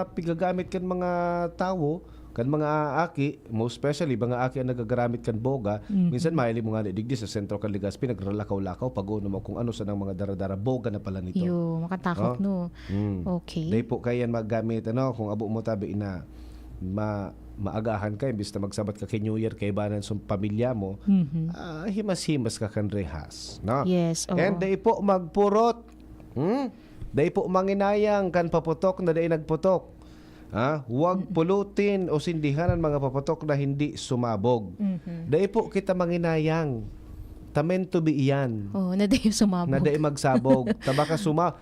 pigagamit kan mga tawo, kan mga aki, most especially, mga aki ang nagagaramit kan boga, Mhm. minsan mahiling mo nga na digdi sa sentro kan Legazpi, nagralakaw-lakaw, pag-uno mo kung ano sanang mga dara-dara, boga na pala nito. Yo, makatakot, Oh. no? Mm. Okay. Dai po kayan magamit, ano, kung abo mo tabi na ma maagahan ka, imbis na magsabat ka kay New Year, kaibanan sa pamilya mo, Mhm. ah, himas-himas ka kan rehas, no? Yes, oo. And dai po magpurot. Hmm? Dai po manginayang kan paputok na dai nagputok. Ha? Huwag pulutin o sindihan ang mga paputok na hindi sumabog. Mhm. Dai po kita manginayang. Tamen to be iyan. Oh, na dai sumabog. Na dai magsabog. Tabaka suma,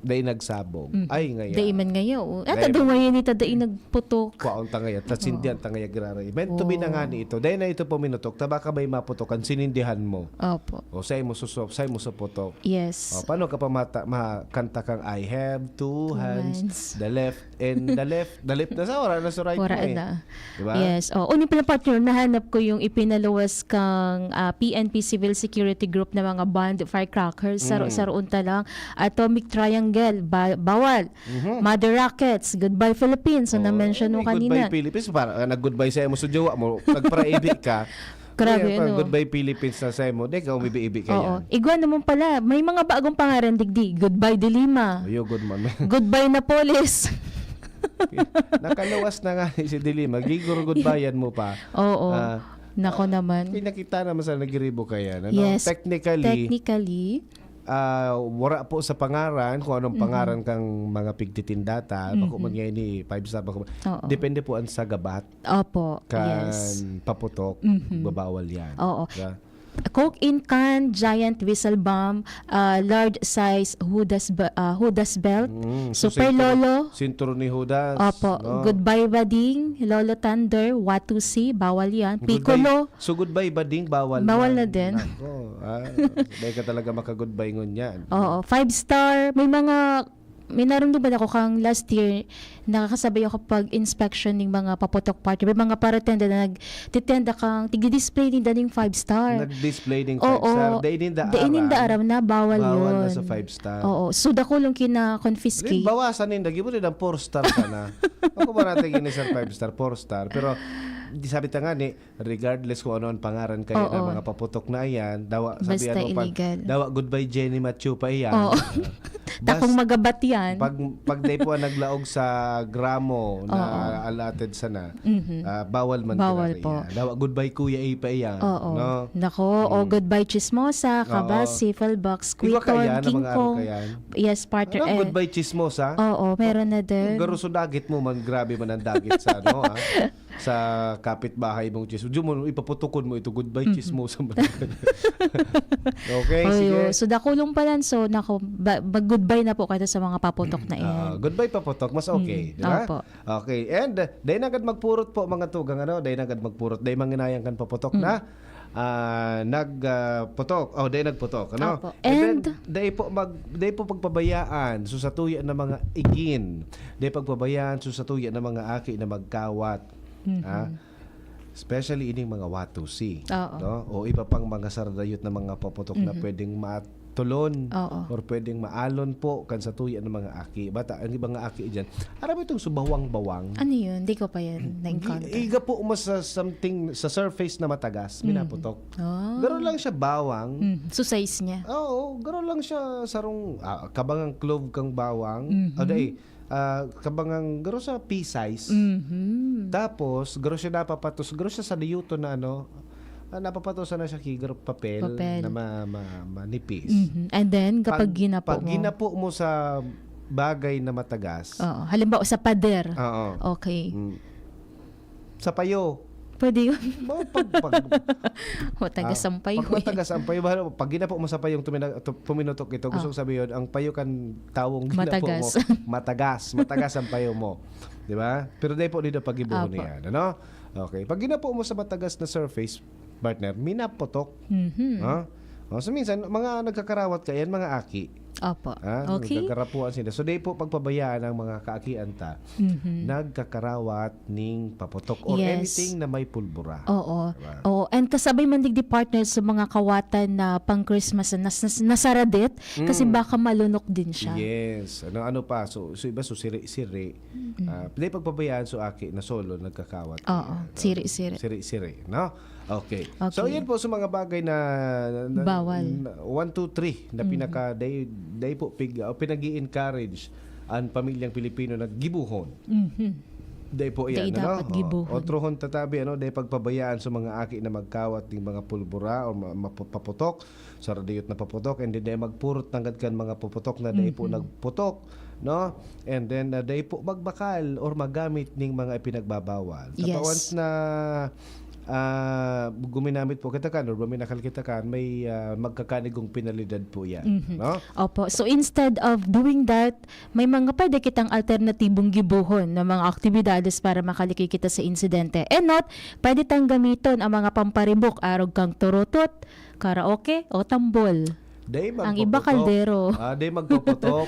dai nagsabog. Mm. Ay, ngaya. Dai man ngayo. Oh. At Dai ado man. ngayon ita dai nagputok. Kwaon ta ngaya. Tatsindihan Oo. ta ngaya giraray. Meant to be na Oo. nga ni ito. Dai na ito puminutok. Tabaka bay maputok ang sinindihan mo. Opo. O, say mo susop, say mo suputok. Yes. O, paano ka pa mata, makanta kang "I have two Two hands, hands. The left and the left"? The left na sa, wala na sa right Wala mo eh. na. Diba? Yes. Oh, uni pala, partner, nahanap ko yung ipinaluwas kang ah, P N P Civil Security Group na mga bond, firecrackers, saro, Mm. saroon ta lang. Atomic Triangle, ba- bawal. Mhm. Mother Rockets, Goodbye Philippines, so Oh, na-mention mo may goodbye kanina. Philippines, para ah, nag-goodbye sa imo sa jowa mo, nagpara-ibi ka. Grabe, Kaya, ano? Goodbye Philippines na sa imo, di ka umibi-ibi kaya. Oo. Igwa naman pala, may mga bagong pangaran digdi. Goodbye De Lima. Ayo, good man. Goodbye Napoles. Nakaluwas na nga si De Lima. Gigurugod bayan mo pa. Oo. Ah, Nako naman. Pinakita naman sa nagiribo kaya. Ano? Yes. Technically, Technically, ah, wala po sa pangaran kung anong Mhm. pangaran kang mga pigtitinda ta. Bako Mhm. man ngayon ni five star. Bako, Oo. Depende po ang sagabat Opo. kan Yes. paputok. Mhm. Babawal yan. Oo. Diba? Coke in can, giant whistle bomb, ah, large size Judas, ba- ah, Judas belt, Mm, Super sinturon- Lolo. Sinturon ni Judas. Opo. No? Goodbye Bading, Lolo Thunder, Watusi, bawal yan. Goodbye. Piccolo. So goodbye Bading, bawal Bawal na man. din. Nako, ah, dahil ka talaga magka-goodbye ngunyan. Oo. Five star. May mga, may narumduman ako kang last year, nakakasabay ako pag inspection ng mga paputok party. May mga paratenda na nagtitenda kang, tigdi-display ninda ning five star. Nag-display ding Oo. five star. Dai ninda Dai ninda aram na, bawal Bawal yun. na sa five star. Oo. So, dako lang kina-confiscate. Bawasan ninda, gibo din ang four star sana. Ako ba natin ini sir five star, four star. Pero di sabi ta nga ni, regardless kung ano ang pangaran kayo Oo. ng mga paputok na yan, dawa, sabi Basta ano, pag, illegal. Dawa goodbye Jenny Machu pa iyan. Oo. Ah, Takong bas- magabat yan. Pag, pag day po ang naglaog sa gramo na Oo. allotted sana, Mhm. ah, bawal man Bawal talaga po. Yan. Dawa goodbye Kuya A pa iyan. Oo. No? Nako, o Mm. goodbye Chismosa, Oo. Kabas, Sifel Box, Igwa Quiton, kaya na King mga ano Kong. Kayan? Yes, partner. Ano, Eh, goodbye Chismosa? Oo, meron na din. Garuso dagit mo man, grabe man ang dagit sa ano, ha? Sa kapitbahay mong Chismosa. Diyo mo, ipaputukon mo ito, goodbye Mhm. Chismosa man. Okay, Oy, sige. Oh, so, dakulong pa lang. So, nako, ba- mag-goodbye na po kayo sa mga paputok na iyan. Ah, goodbye paputok, mas okay, Mm, di ba? Opo. Okay, and uh, dai nanggad magpurot po mga tugang, ano, dai nanggad magpurot, dai manginayang kan paputok Mm. na ah, nag ah, putok. Oh, dai nagputok, ano? Opo. And, And then, dai po mag dai po pagpabayaan so sa tuya na mga igin, dai pagpabayaan so sa tuya na mga aki na magkawat. Mhm. Ha? Especially ining mga watusi, Oo. no? O iba pang mga sardayot na mga paputok na Mhm. pwedeng matulon Oo. or pwedeng maalon po kan sa tuya ng mga aki. Bata, ang ibang aki diyan. Aram mo itong subawang-bawang? Ano yun? Di ko pa yan na-encounter. Iga po mo sa something, sa surface na matagas, Mhm. minaputok. Ah. Garo lang siya bawang. Mm, so size niya. Oo, garo lang siya sarong ah, kabangang clove kang bawang. Mhm. O dai, ah, kabangang garo sa pea size. Mhm. Tapos, garo siya napapatos, garo siya sa diyuto na ano, ah, napapatos na siya ki garo papel, Papel. na ma, ma, manipis. Mhm. And then, kapag ginapo pag mo. ginapo mo sa bagay na matagas. Oo. Halimbawa, sa pader. Oo. Okay. Mm. Sa payo. Pwede yun. Mo, pag, pag, Matagas ah, ang payo. Pag matagas ang payo, baro, pag ginapo mo sa payong tumina- tu- puminutok ito, gusto Ah. ko sabihin, ang payo kan tawong ginapo Matagas. mo, matagas. Matagas ang payo mo. Di ba? Pero dai po dito pag-ibuhon Apo. yan, ano? Okay. Pag ginapo mo sa matagas na surface, partner, minaputok. Mhm. Ha? O, so minsan, mga nagkakarawat ka, yan, mga aki. Opo. Ah, Okay. Nagkakarapuan sila. So, dai po pagpabayaan ang mga kaakian ta Mhm. nagkakarawat ning paputok or Yes. anything na may pulbura. Oo. Diba? Oo. And kasabay man digdi, partner, sa mga kawatan na pang Christmas na nas, nas, nasaradit kasi Mm. baka malunok din siya. Yes. Ano ano pa? So, so iba so siri-siri. Mm. Ah, dai pagpabayaan so aki na solo nagkakawat. Oo, Ayan. siri-siri. Siri-siri, no? Okay. Okay. So, yan po sa mga bagay na, na Bawal. na one, two, three na Mhm. pinaka dai, dai po pig, o pinag-i-encourage ang pamilyang Pilipino na gibuhon. Mhm. Dai po yan, Dai ano? dapat gibuhon. O, otrohon tatabi, ano, dai pagpabayaan sa mga aki na magkawat ning mga pulbura o ma, mapu, paputok, sa radiyot na paputok, and then dai magpurot nanggad kan mga paputok na dai po Mhm. nagputok, no? And then, ah, dai po magbakal or magamit ning mga ipinagbabawal. Tapos Yes. once na, ah, guminamit po kita kan or buminakal kita kan, may, ah, magkakanigong penalidad po yan, Mhm. no? Opo. So, instead of doing that, may mga pwede kitang alternatibong gibuhon na mga aktibidades para makalikay kita sa insidente. And not, pwede tang gamiton ang mga pamparibok, arog kang turutot, karaoke, o tambol. Dai Ang iba, magpaputok. kaldero. Ah, dai magpaputok.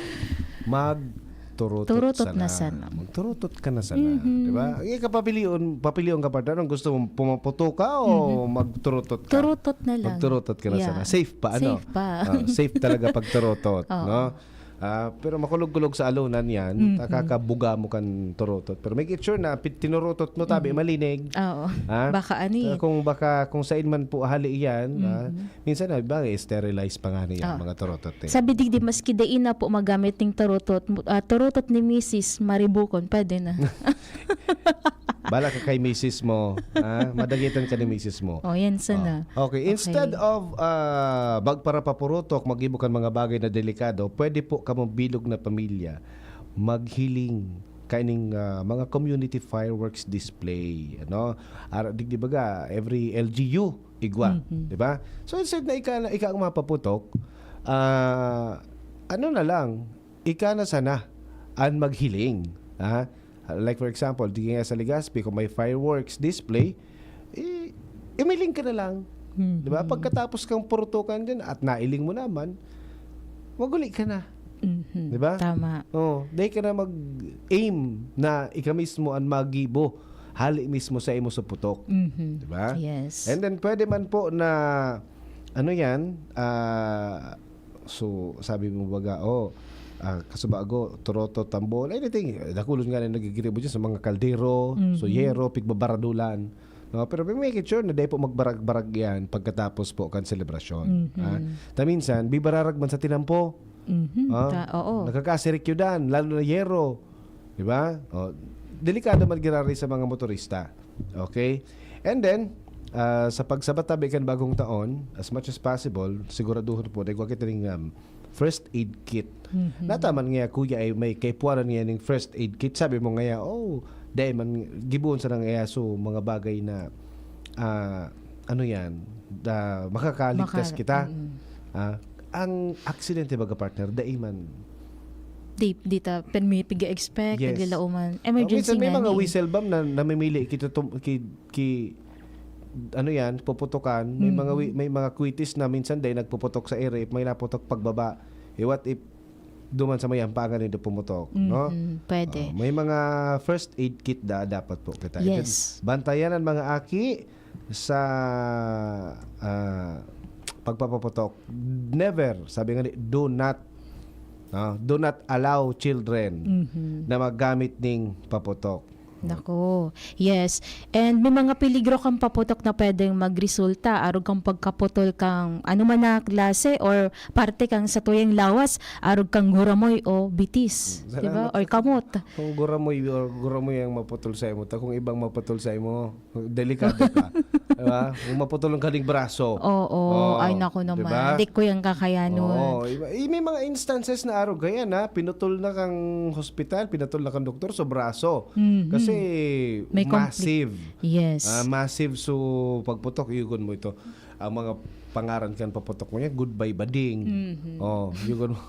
Magturutot Turutot sana. na sana. Magturutot ka na sana. Mhm. Di ba? Ang ikapapilion, papilion ka pa. Anong gusto mo? Pumaputok ka o Mhm. magturutot ka? Turutot na lang. Magturutot ka na Yeah. sana. Safe pa, ano? Safe pa. Ah, safe talaga pag turutot, Oo. no? Ah, pero makulog-kulog sa alunan yan, Mhm. nakakabuga mo kan turutot. Pero make it sure na pi, tinurutot mo, tabi, Mhm. malinig. Oo. Ha? Baka ani. Ah, kung baka, kung saan man po hali yan, ah, Mhm. minsan na, ba, sterilize pa nga niya, Ah. mga turutot eh. Sabi digdi, maski dai na po magamit ning turutot, mu, ah, turutot ni misis, maribukon, pwede na. Bala ka kay misis mo, ha? Madagitan ka ni misis mo. O, yan sana. Ah, okay. Instead Okay. of ah, magparapapurutok, magibo kan mga bagay na delikado, pwede po kamo bilog na pamilya maghiling kaining ah, mga community fireworks display, ano? Ara, digdi baga, every L G U, igwa, Mhm. di ba? So, instead na ika, na ika ang mapaputok, ah, ano na lang, ika na sana ang maghiling, ha? Like, for example, di nga sa Legazpi, kung may fireworks display, eh, umiling ka na lang. Mhm. Di ba? Pagkatapos kang purutukan dyan at nailing mo naman, maguli ka na. Mhm. Di ba? Tama. Oh, dai ka na mag-aim na ika mismo ang magibo, hali mismo sa imo sa putok. Mhm. Di ba? Yes. And then, pwede man po na, ano yan, ah, so, sabi mo baga, oh, ah, kasubago, turotot, tambol, anything. Dakulon nga na nagigiribo dyan sa mga kaldero, Mhm. suyero, pigbabaradulan. No? Pero make it sure na dai po magbarag-barag yan pagkatapos po kan selebrasyon. Mhm. Ha? Ta minsan, bibararag man sa tinampo. Mhm. Ah, Ta, oo. Nakakasirikyudan, lalo na yero. Di ba? O, delikado man giraray sa mga motorista. Okay? And then, ah, sa pagsabatabi kan bagong taon, as much as possible, siguraduhon po na igwa kita ning, um, first aid kit. Mhm. Nataman nga, kuya, ay may kaipuanan niya ning first aid kit. Sabi mo nga, oh, dai man, gibuon sa nang so mga bagay na, ah, ano yan, da, makakaligtas Maka- kita. Mm. Ah, ang aksidente baga, partner, dai man. Di, di ta, permi piga-expect, Yes. naglalaoman. Ah, Emergency minsan may nga mga ni. Whistle bomb na namimili kita tum, ki, ki, ano yan, puputukan. May mga wi, Mhm. may mga kwitis na minsan dai nagpuputok sa ere, may naputok pagbaba. Eh, what if duman sa may ampangan nito pumutok, no? Mhm, pwede. Ah, may mga first aid kit da, dapat po kita. Yes. Bantayan ang mga aki sa, ah, pagpapaputok. Never, sabi nga ni, do not, no? Do not allow children Mhm. na maggamit ning paputok. Nako. Yes. And may mga peligro kang paputok na pwedeng magresulta arog kang pagkaputol kang ano man na klase or parte kang satuyang lawas, arog kang guramoy o bitis, Mm, di ba? salamat. Or kamot. Kung guramoy or guramoy ang maputol sa imo, ta kung ibang maputol sa imo, delikado ka. Di ba? Kung maputol ang kaning braso. Oo. Oh, Ay, nako di naman. ba? Di ko yan kakayanon. Oo, iba, eh, may mga instances na arog kaya na pinutol na kang hospital, pinutol na kang doktor sa braso. Mhm. Kasi May compli- massive. Yes. Ah, massive so pagputok, yugon mo ito. Ang mga pangaran kan paputok mo yan, goodbye bading. Mhm. Oh, yugon mo.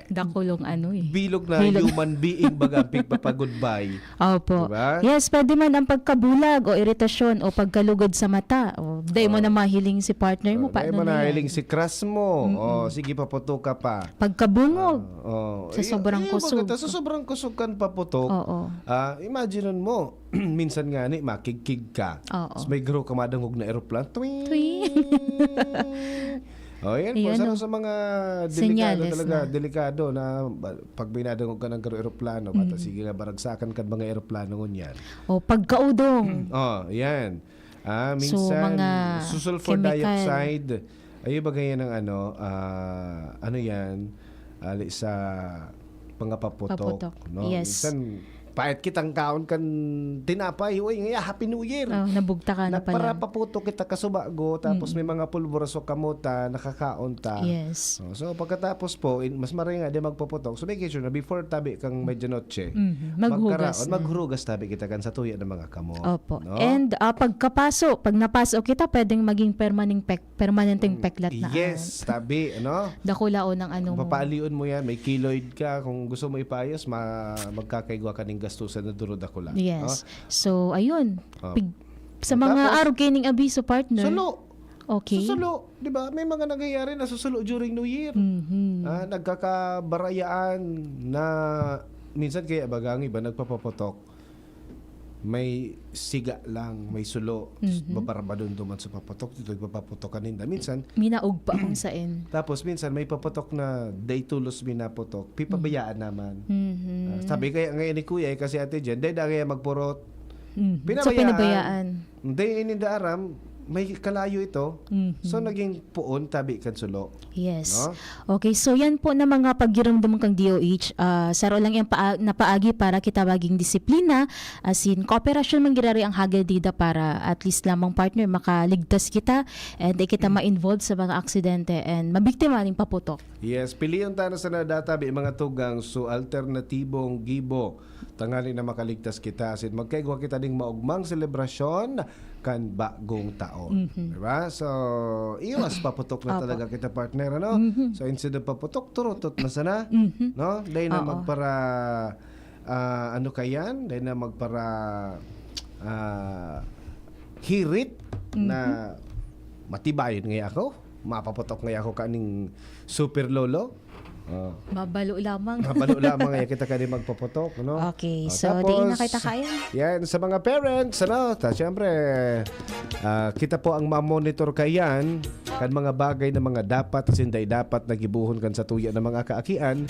Dakulong ano eh. Bilog na Bilog. Human being baga ang pigpapag-goodbye. Opo. Diba? Yes, pwede man ang pagkabulag o iritasyon o pagkalugod sa mata. O, dahil mo Oh. na mahiling si partner mo, Oh, dahil paano mo na nahiling yan? si crush mo. Mm-mm. Oh, sige, paputok ka pa. Pagkabungog. Oh, Sa y- sobrang yung kusog. Maganda, sa sobrang kusog kan paputok. Oo. Ah, imagine mo, minsan nga ni, makigkig ka. Oo. Tapos may garo ka madangog na aeroplano. Twing! Twing! Oh, yan po. Yan, Sa, oh. Sa mga delikado Senyales talaga, na. Delikado na ba- pag may nadangog ka ng garo aeroplano, bata, Mm. sige nga, baragsakan kan mga aeroplano ngunyan. O pagkaudong. Oh, yan. Ah, So, minsan, mga susulfur chemical. Dioxide. Ayun ba ganyan ang ano, ah, ano yan? Ali sa mga paputok, Paputok. No? Yes. Minsan, pait kitang kaon kan tinapay. Uy, ngaya, Happy New Year! Oh, nabugta ka na pala. Nagparapaputok kita kasubago, tapos Mm. may mga pulbura sa kamota, nakakaon ta. Yes. Oh, so, pagkatapos po, in, mas maray nga, di magpaputok. So, make sure na before tabi kang medianoche, Mhm. Maghugas magkaraon, na. Maghugas tabi kita kan sa tuya ng mga kamot. Opo. No? And ah, pagkapaso, pag napaso kita, pwedeng maging permanenteng, pek, permanenteng peklat na. Yes, tabi, ano? Dakulaon ng ano mo. Papaalion mo yan, may keloid ka. Kung gusto mo ipaayos, ma, magkakaigwa ka ng gastusan na duro dakula. Yes. No? So, ayun. Oh. Pig, sa Oh, mga tapos, arog kaining abiso, partner. Sulo. Okay. Susulo. Di ba? May mga nangyayari na susulo during New Year. Mhm. Ah, nagkakabarayaan na minsan kaya baga ang iba nagpapaputok. May siga lang, may sulo, Mhm. babarabadon duman sa paputok, dito nagpapaputok kaninda. Minsan, Minaog pa kung sain. Tapos minsan may paputok na day tulos minaputok, pipabayaan naman. Mhm. Ah, sabi kaya ngayon ni Kuya, eh, kasi Ate Jen, day na kaya magpurot. Mhm. So, Pinabayaan. pinabayaan. Hindi, ininda aram, may kalayo ito. Mhm. So, naging puon, tabi kan sulo. Yes. No? Okay, so yan po na mga paggiramdam kang D O H, ah, saro lang yung paa- napaagi para kita maging disiplina, as in, kooperasyon man girari ang hagad dida para at least lamang partner makaligtas kita and di kita ma-involve sa mga aksidente and mabiktima ning paputok. Yes, pilion ta na sana data, bi, mga tugang, so alternatibong gibo, tangali na makaligtas kita. As in, magkaigwa kita ding maugmang selebrasyon kan bagong taon. Mhm. Diba? So, iwas paputok na Apo. Talaga kita, partner, ano? Mhm. So, instead of paputok, turutot na sana. Mhm. No? Dahil na Oo. Magpara, ah, ano ka yan? Dahil na magpara, ah, hirit Mhm. na matibayon nga ako. Mapaputok nga ako kaning super lolo. Oh. Mabalo lamang. Mabalo lamang nga kita kani magpaputok, no? Okay, Oh, so tapos, diin na kita kaya? Yan, sa mga parents, ano, ta, siyempre, ah, kita po ang mamonitor kayan, kan mga bagay na mga dapat, sinday dapat na gibuhon kan sa tuya ng mga kaakian,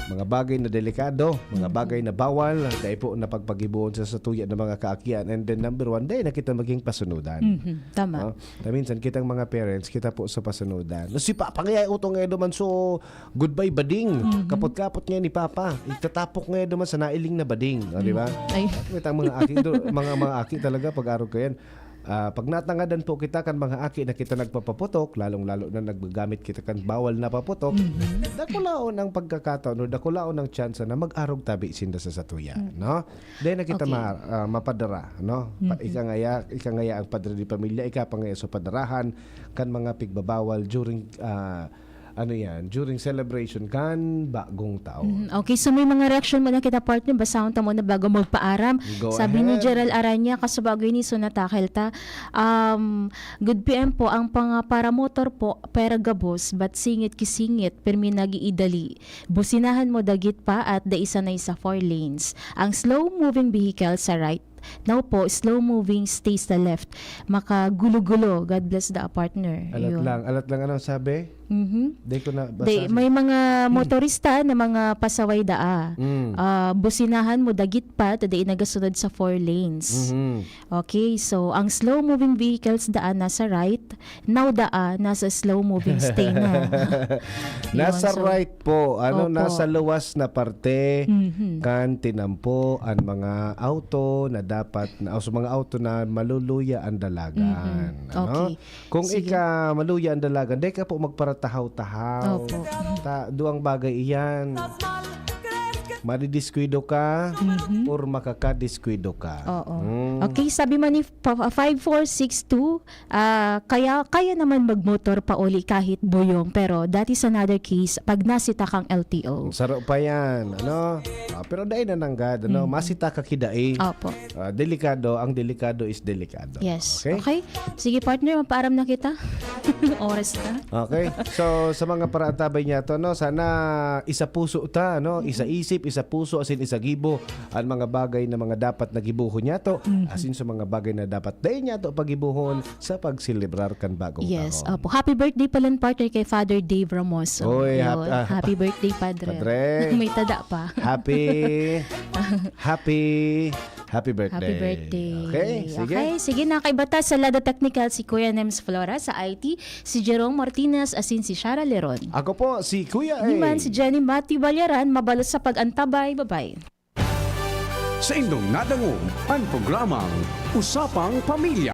mga bagay na delikado, mga Mhm. bagay na bawal, dai po na pagpagibuhon sa, sa tuya ng mga kaakian. And then number one, dai na kita maging pasunudan. Mhm, tama. No? Na minsan, kitang mga parents, kita po sa pasunudan. Si Papa nga, utong nga duman, so, goodbye, bading. Mhm. Kapot-kapot nga ni Papa. Itatapok nga duman sa nailing na bading. O, di ba? Ay, May tang mga aki, do, mga, mga aki talaga, pag-arog ka yan. Ah, pag natangadan po kita kan mga aki na kita nagpapaputok, lalong-lalo na naggagamit kita kan bawal na paputok, Mhm. dakulaon ang pagkakataon o dakulaon ang tsansa na mag-arog tabi sinda sa satuya, Mm. no? Dahil na kita Okay. ma, ah, mapadara, no? Pa, Mhm. ika ngaya, ika ngaya ang padre de pamilya, ika pa ngaya sa padarahan kan mga pigbabawal during, ah, ano yan, during celebration kan bagong taon. Mhm. Okay, so may mga reaksyon muna kita, partner. Basahon ta muna bago magpaaram. Go Sabi ni ahead. Gerald Aranya, kasubago ini, so natakel ta. Um, good P M po, ang pang paramotor po, pera gabos, but singit ki singit, pirmi nag-iidali. Businahan mo dagit pa at dai sanay sa four lanes. Ang slow-moving vehicle sa right, now po, slow-moving stays sa left. Makagulo-gulo. God bless the partner. Alat Yun. lang, alat lang, anong sabi? Mhm. Di ko na Di, basahin. May mga motorista na mga pasaway daa. Mm. Ah, businahan mo dagit pa, ta dai nagasunod sa four lanes. Mhm. Okay, so ang slow-moving vehicles daa nasa right, now daa nasa slow-moving stay na. Yun, Nasa so, right po, ano, Opo. Nasa luwas na parte Mhm. kan tinampo ang mga auto na dapat na, o sa mga auto na maluluya ang dalagan. Mhm. Ano? Okay. Kung Sige. ika maluya ang dalagan, dai ka po magparatahaw-tahaw. Opo. Ta, duwang bagay iyan. Madidiskwido ka or makakadiskwido ka. Oo. Mm. Okay, sabi man ni pa- five four six two, ah, kaya kaya naman magmotor pauli kahit buyong, pero that is another case pag nasita kang L T O. Saro pa yan, ano? Ah, pero dai na nanggad, ano? Masita ka kidai. Opo. Ah, delikado, ang delikado is delikado. Yes. Okay? Okay. Sige, partner, mapaaram na kita. Oras na. Okay. So, sa mga paraantabay niya to, no, sana isa puso ta, no, isa isip, isa puso, asin isa gibo, ang mga bagay na mga dapat na gibohon niya to, asin sa mga bagay na dapat dai niya to pagibohon sa pagselebrar kan bagong Yes, taon. Opo. Happy birthday pala, partner, kay Father Dave Ramoso. Oy, Yun. hap- ah, Happy birthday, Padre. Padre. May tada pa. Happy, happy, happy birthday. Happy birthday. Okay, sige. Okay, sige, nakaiba ta sa lado technical, si Kuya Nems Flora, sa I T, si Jerome Martinez, asin si Shara Leron. Ako po, si Kuya A. Di man si Jenny Mati Balyaran, mabalos sa pag-antabay. Bye-bye. Sa indong nadangog, ang programang Usapang Pamilya.